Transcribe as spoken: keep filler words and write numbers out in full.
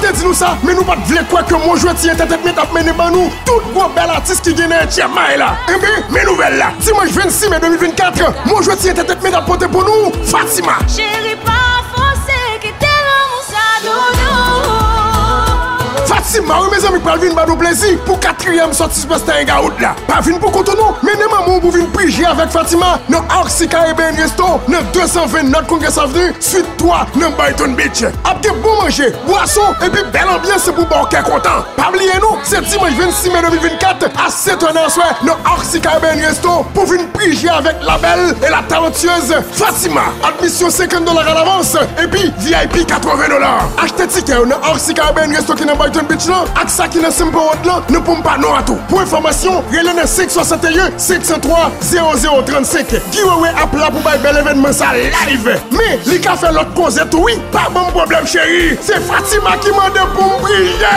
te di nou sa, men nou pa t vle kwè ke Monjweti Entertainment ap mennen ban nou tout gwo bèl atis ki gen nan H M I la. Enben, men nouvèl la. Dimanch vennsis me de mil vennkat, Monjweti Entertainment ap pote pou nou Fatima. Cheri, pa fòse, kite lanmou sa doudou. Fatima, wi, mezanmi, pral vin ban nou plezi pou katriyèm sòti Superstar Hangout la. Pa vin pou kont ou non, mennen manman w pou vin prije avèk Fatima nan Oxy Caribbean Resto, nan de san ven North Congress Avenue, Suite twa, nan Boynton Beach. Ap gen bon manje, bwason, epi bèl anbyans pou ba w kè kontan. Pa bliye non, se dimanch vennsis me de mil vennkat a sèt è nan aswè nan Oxy Caribbean Resto pou vin prije avèk la belle et la talentueuse Fatima. Admisyon senkant dola alavans, epi V I P katreven dola. Achte tikè yo nan Oxy Caribbean Resto ki nan Boynton Beach lan, ak sa ki nan Simple Road lan, nan Pompano a tou. Pou enfòmasyon, rele nan senk swasanteyen, senk san twa, zewo zewo trannsenk. Guy Wewe ap la pou bay bèl evènman sa live. Men, li ka fè lòt koze tou wi. Pa ban m pwoblèm, cheri. Se Fatima ki mande pou m priye.